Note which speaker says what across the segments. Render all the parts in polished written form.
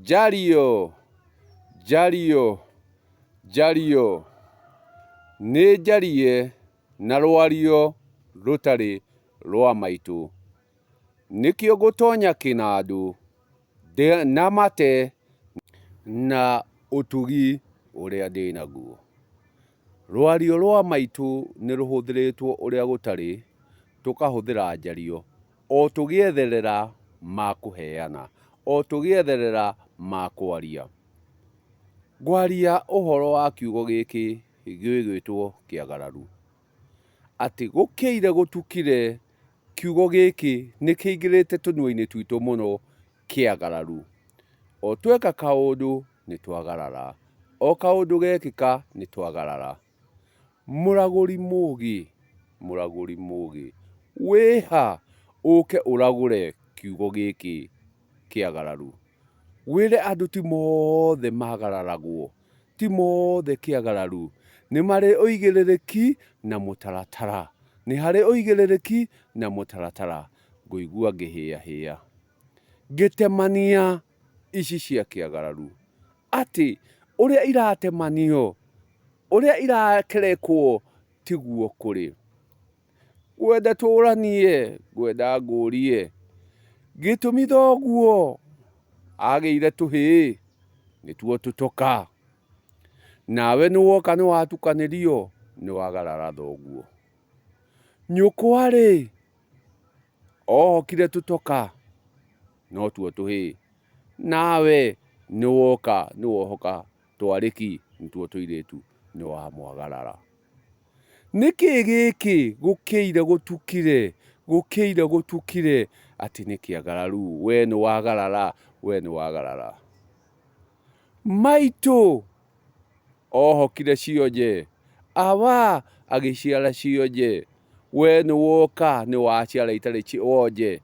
Speaker 1: Njario, njario, njario, nĩ njarie na rwario rũtarĩ rwa maitũ, nĩkĩo ngũtonya kĩnandũ na mate na ũtugi ũrĩa ndĩnaguo. Rwario rwa maitũ nĩ rũhũthĩrĩtwo ũrĩa gũtarĩ, tũkahũthĩra njario o tũgĩetherera ma kũheana, o tũgĩetherera ma kwaria. Ngwaria ũhoro wa kiugo gĩkĩ gĩgwĩtwo kĩagararu. Atĩ gũkĩire gũtukire, kiugo gĩkĩ nĩ kĩingĩrĩte tũnua-inĩ twitũ mũno, kĩagararu. O tweka kaũndũ nĩ twagarara, o kaũndũ gekĩka nĩ twagarara. Mũragũri mũgĩ, mũragũri mũgĩ, wĩha ũke ũragũre kiugo gĩkĩ kĩagararu. Wĩre andũ ti mothe magararagwo, ti mothe kĩagararu. Nĩ marĩ ũigĩrĩrĩki na mũtaratara, nĩ harĩ ũigĩrĩrĩki na mũtaratara. Ngũigua ngĩhĩahĩa ngĩtemania ici cia kĩagararu, atĩ ũrĩa iratemanio, ũrĩa irakerekwo tiguo kũrĩ. Ngwenda tũranie, ngwenda ngũrie, gĩtũmi thoguo agĩire tũhĩĩ nĩtuo tũtoka, nawe nĩwoka nĩwatukanĩrio nĩwagarara thoguo. Nyũkwa-rĩ, ohokire tũtoka notuo tũhĩĩ, nawe nĩwoka nĩwohoka twarĩki nĩtuo tũirĩtu nĩwamwagarara. Nĩkĩ gĩkĩ gũkĩire gũtukire, gũkĩire gũtukire atĩ nĩ kĩagararu, we nĩwagarara, we nĩwagarara. Maitũ ohokire cionje, awa agĩciara cionje, we nĩwoka nĩwaciara itarĩ wonje.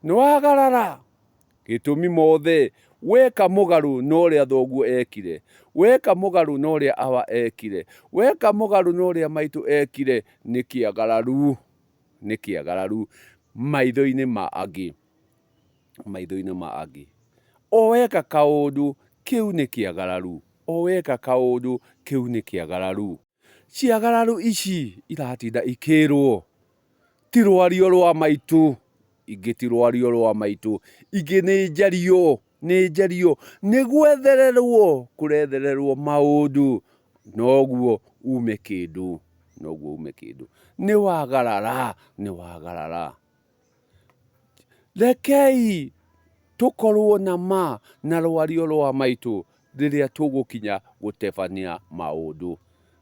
Speaker 1: Nĩwagarara gĩtũmi mothe weka mũgarũ na ũrĩa thoguo ekire, weka mũgarũ na ũrĩa awa ekire, weka mũgarũ na ũrĩa maitũ ekire, nĩ kĩagararu, nĩ kĩagararu maitho-inĩ ma angĩ, maitho-inĩ ma angĩ. O weka kaũndũ kĩu nĩ kĩagararu, o weka kaũndũ kĩu nĩ kĩagararu. Ciagararu ici iratinda ikĩrwo ti rwario rwa maitũ, ingĩ ti rwario rwa maitũ, ingĩ nĩ njario, nĩ njario, nĩ gwethererwo kũrethererwo maũndũ noguo ume kĩndũ, noguo ume kĩndũ. Nĩ wagarara, nĩ wagarara. Rekei tũkorwo na ma na rwario rwa maitũ rĩrĩa tũgũkinya gũtebania maũndũ,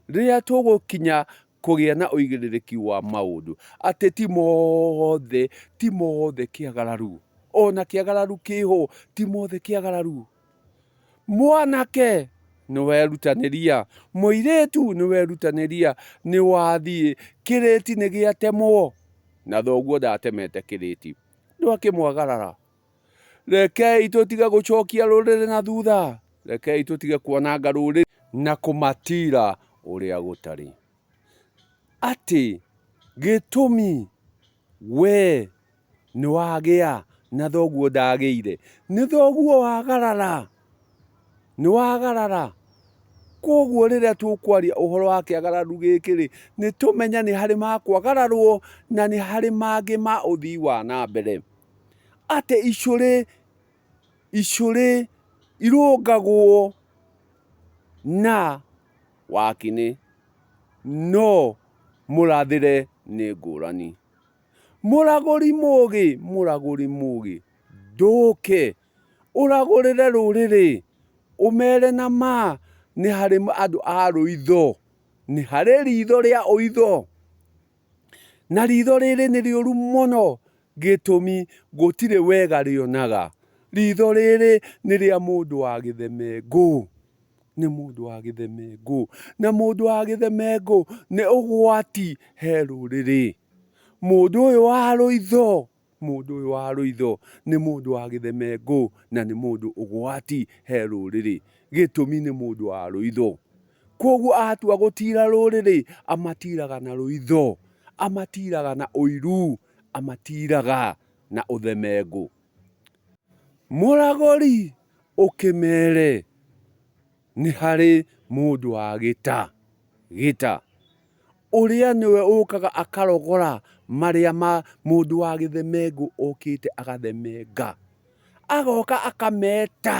Speaker 1: rĩrĩa tũgũkinya kũgĩa na ũigĩrĩrĩki wa maũndũ, atĩ ti mothe, ti mothe kĩagararu, ona kĩagararu kĩho, ti mothe kĩagararu. Mwanake nĩ werutanĩria, mũirĩtu nĩ werutanĩria, nĩ wathiĩ, kĩrĩti nĩ gĩatemwo, na thoguo ndatemete kĩrĩti, ndwakĩmwagarara. Rekei tũtige gũcokia rũrĩrĩ na thutha, rekei tũtige kwananga rũrĩrĩ na kũmatira ũrĩa gũtarĩ. Atĩ gĩtũmi we nĩwagĩa na thoguo ndagĩire, nĩ thoguo wagarara, nĩwagarara. Koguo rĩrĩa tũkwaria ũhoro wa kĩagararu gĩkĩ rĩ, nĩ tũmenye nĩ harĩ ma kwagararwo na nĩ harĩ mangĩ ma ũthii wa na mbere. Atĩ icũrĩ, icũrĩ irũngagwo na wakinĩ, no mũrathĩre nĩ ngũrani. Mũragũri mũgĩ, mũragũri mũgĩ, ndũke ũragũrĩre rũrĩrĩ, ũmere na ma nĩ harĩ andũ a rũitho, nĩ harĩ ritho rĩa ũitho, na ritho rĩrĩ nĩ rĩũru mũno, gĩtũmi gũtirĩ wega rĩonaga. Ritho rĩrĩ nĩ rĩa mũndũ wa gĩthemengũ, nĩ mũndũ wa gĩthemengũ, na mũndũ wa gĩthemengũ nĩ ũgwati he rũrĩrĩ. Mũndũ ũyũ wa rũitho, mũndũ ũyũ wa rũitho nĩ mũndũ wa gĩthemengũ na nĩ mũndũ ũgwati he rũrĩrĩ. Gĩtũmi nĩ mũndũ wa rũitho. Koguo atua gũtira rũrĩrĩ, amatiraga na rũitho, amatiraga na ũiru, amatiraga na ũthemengũ. Mũragũri! ũkĩmere nĩ harĩ mũndũ wa gĩta, gĩta, ũrĩa nĩwe ũkaga akarogora marĩa ma mũndũ wa gĩthemengũ okĩte agathemenga. Agoka akameta,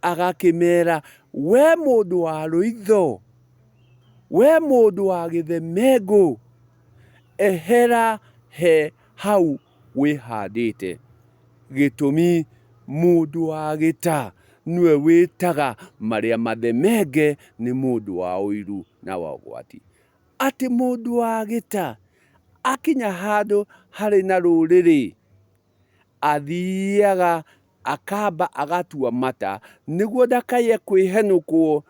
Speaker 1: agakĩmera, we mũndũ wa rũitho, we mũndũ wa gĩthemengũ, ehera he hau wĩhandĩte. Gĩtũmi, mũndũ wa gĩta nĩwe wĩtaga marĩa mathemenge nĩ mũndũ wa ũiru na wa ũgwati. Atĩ mũndũ wa gĩta akinya handũ harĩ na rũrĩrĩ, athiaga akamba agatua mata nĩguo ndakaiye kwĩhenũkwo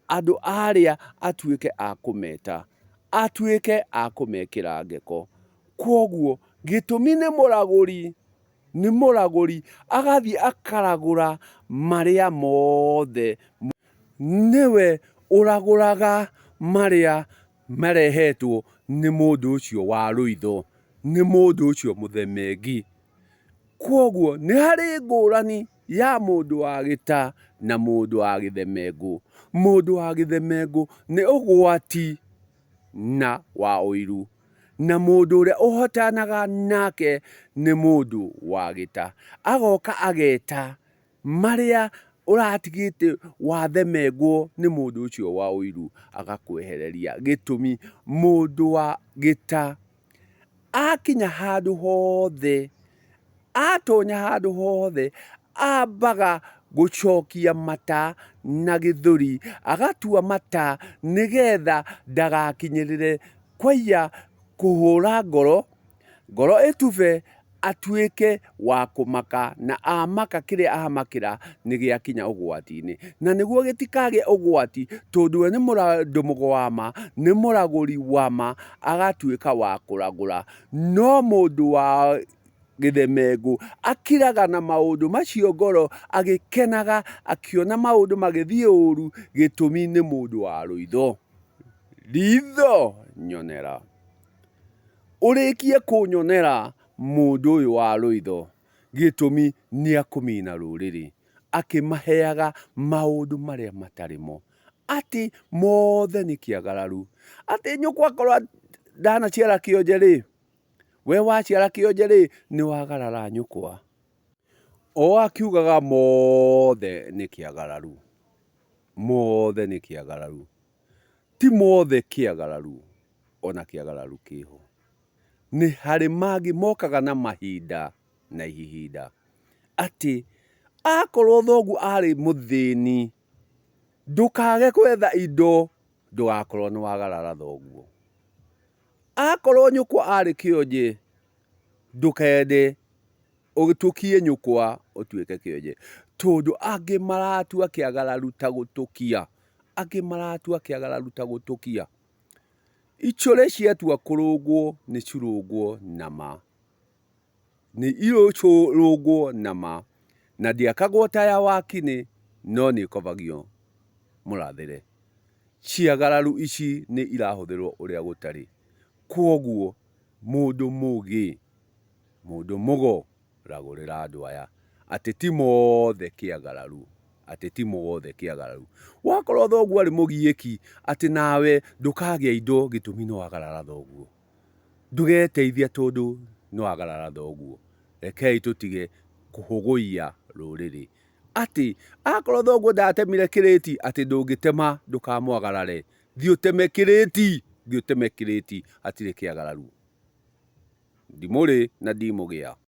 Speaker 1: andũ arĩa atuĩke a kũmeta, atuĩke a kũmekĩra ngeko. Kwoguo gĩtũmi nĩ mũragũri, nĩ mũragũri agathiĩ akaragũra marĩa mothe, nĩwe ũragũraga marĩa marehetwo nĩ mũndũ ũcio wa rũitho, nĩ mũndũ ũcio mũthemengi. Kwoguo nĩ harĩ ngũrani ya mũndũ wa gĩta na mũndũ wa gĩthemengũ. Mũndũ wa gĩthemengũ nĩ ũgwati na wa ũiru, na mũndũ ũrĩa ũhotanaga nake nĩ mũndũ wa gĩta. Agoka ageta marĩa ũratigĩte wathemengwo nĩ mũndũ ũcio wa ũiru agakwehereria. Gĩtũmi mũndũ wa gĩta akinya handũ hothe, atonya handũ hothe, ambaga gũcokia mata na gĩthũri, agatua mata nĩgetha ndagakinyĩrĩre kwaiya kũhũra ngoro, ngoro ĩtube atuĩke wa kũmaka na amaka kĩrĩa amakĩra nĩ gĩakinya ũgwati-inĩ. Na nĩguo gĩtikagĩe ũgwati, tondũ we nĩ mũndũ mũgo wa ma, nĩ mũragũri wa ma, agatuĩka wa kũragũra. No mũndũ wa gĩthemengũ akiraga na maũndũ macio ngoro agĩkenaga akĩona maũndũ magĩthiĩ ũru, gĩtũmi nĩ mũndũ wa rũitho. Ritho nyonera. Ũrĩkie kũnyonera mũndũ ũyũ wa rũitho, gĩtũmi nĩakũmina rũrĩrĩ, akĩmaheaga maũndũ marĩa matarĩ mo, atĩ mothe nĩ kĩagararu, atĩ nyũkwa akorwo ndanaciara kĩonje-rĩ, we waciara kĩonje-rĩ, nĩwagarara nyũkwa. O akiugaga mothe nĩ kĩagararu, mothe nĩ kĩagararu, ti mothe kĩagararu. ona kĩagararu kĩho. Nĩ harĩ mangĩ mokaga na mahinda na ihinda, atĩ akorwo thoguo arĩ mũthĩni, ndũkage gwetha indo ndũgakorwo nĩ wagarara thoguo. Akorwo nyũkwa arĩ kĩonje, ndũkende ũtũkie nyũkwa ũtuĩke kĩonje, tondũ angĩ maratua kĩagararu ta gũtũkia, angĩ maratua kĩagararu ta gũtũkia. Icũrĩ ciatua kũrũngwo nĩ cirũngwo na ma. Nĩ irũngwo na ma. Na ndĩakagwo ta ya wakinĩ no nĩ ĩkobagio mũrathĩre. Ciagararu ici nĩ irahũthĩrwo ũrĩa gũtarĩ. Kwoguo mũndũ mũgĩ, mũndũ mũgo ragũrĩra andũ aya atĩ ti mothe kĩagararu, atĩ ti mothe kĩagararu. Wakorwo thoguo arĩ mũgiĩki atĩ nawe ndũkagĩa indo gĩtũmi nĩ wagarara thoguo. Ndũgeteithia tondũ nĩ wagarara thoguo. Rekei tũtige kũhũgũiya rũrĩrĩ. Atĩ akorwo thoguo ndatemire kĩrĩti atĩ ndũngĩtema ndũkamwagarare. Thiĩ ũteme kĩrĩti, thiĩ ũteme kĩrĩti hatirĩ kĩagararu. Ndimũrĩ na ndimũgĩa.